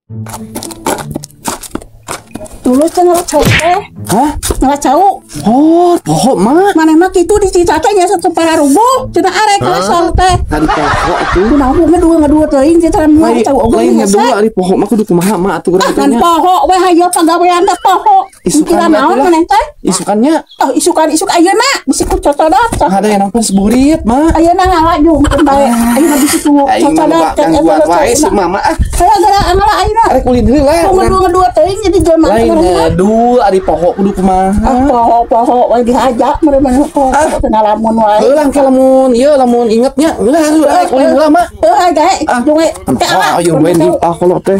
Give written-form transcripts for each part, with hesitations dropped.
Tulus teh ngala cau teh. Hah? Ngala cau. Oh, poho mah. Maneh mah kitu dicita teh nya satu rubuh. Cenah arek lesor teh. Tadi poho atuh. Kunaon ngedua teuing cenah ngala cau oge. Lain ngedua ari poho mah kudu kumaha mah atuh urang teh nya. Poho we hayo pagawean teh poho. Isukan naon maneh teh? Isukannya. Oh, isukan isuk ayeuna bisi ku cocodot. Ada yang nonton seburit mah. Ayeuna ngala jungkeun bae. Ayeuna bisi ku cocodot gangguan wae si mama ah. Hayo gara ngala ayeuna. Arek ulin heula. Ngedua teuing jadi jelema. Lain ngedua ari poho kudu kumaha. Ah, poho we dihaja meureun maneh poho teu ngalamun wae. Heulah ke lamun ieu lamun ingetnya. Heulah arek ulin heula mah. Heuh gae jung we. Ah, ayo we di kolot teh.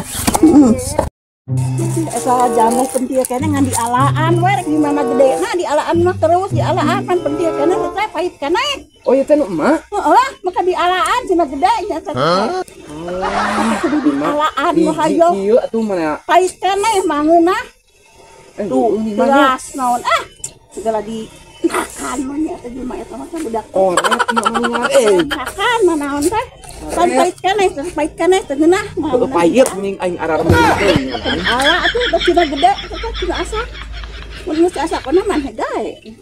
Eta jamu pentil keneh ngan dialaan we rek gimana gedena dialaan mah terus dialaan pan pentil keneh teh pahit keneh. Oh ieu teh nu emak? Heeh, maka dialaan cenah gede nya teh. Kudu dialaan mah hayo. Ieu atuh mana? Pahit keneh mangeunah. Tuh gelas naon ah segala di makan mah nya teh jelema eta mah budak. Oret mah eh. Makan mah naon teh? Pan pahit keneh, pahit keneh teh ngeunah. Pahit ning aing ararem teh. Ala atuh da cenah gede teh cenah asak. Mun geus asakna mah gae.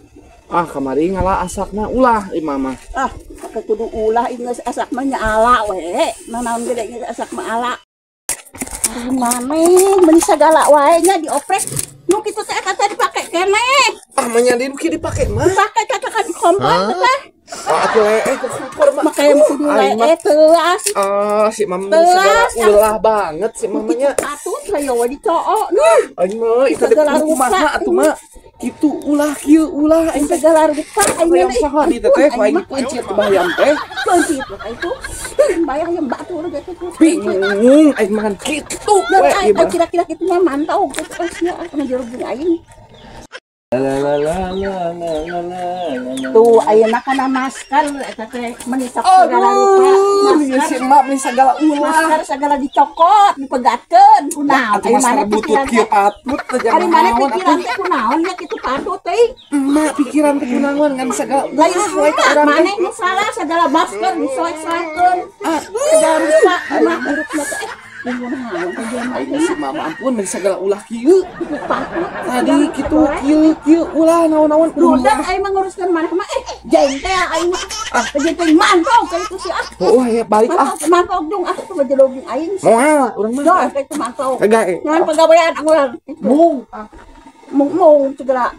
Ah kamari ngala asakna ulah ieu mah. Ah, kudu ulah ieu geus asak mah nya ala we. Nanaon gede geus asak mah ala. Ari maneh meuni sagala wae nya dioprek. Nu kitu teh kata dipake keneh. Ah mah nya di nu kieu dipake mah. Dipake kata di kompor teh. Ah atuh leeh ke kompor mah. Make kudu leeh teuas. Ah si mama segala ulah banget si mamanya. Patut hayo we dicook nuh. Aing mah ieu segala kumaha atuh mah. Kitu ulah kieu ulah aing teh segala rupa aing mah saha di teh aing peuncit bayam teh. Peuncit itu. Bayang yang batu udah gitu. Bingung aing mah kitu we kira-kira kitu mah mantau kitu sia kana jeruk aing. Tuh ayeuna kana masker eta teh meuni segala rupa. Masker si emak meuni segala ulah. Masker segala dicokot, dipegatkeun kunaon. Atuh masker butut kieu patut teh ari maneh pikiran teh kunaon nya kitu patut teh. Emak pikiran teh kunaon ngan segala lain we ka urang maneh nu salah segala masker disoek-soekeun. Segala rupa mah hirupna teh. Aing si mama ampun meuni segala ulah kieu. Tadi kitu kieu kieu ulah naon-naon ulah. Aing mah nguruskeun maneh mah jeng teh aing mah. Ah jeng teh mantau ka itu si ah. Oh ya balik ah. Mantau jung ah tuh jeloging aing. Moal urang mah. Doh itu mantau. Kagak. Ngan pagawean urang. Mung. Mung segala.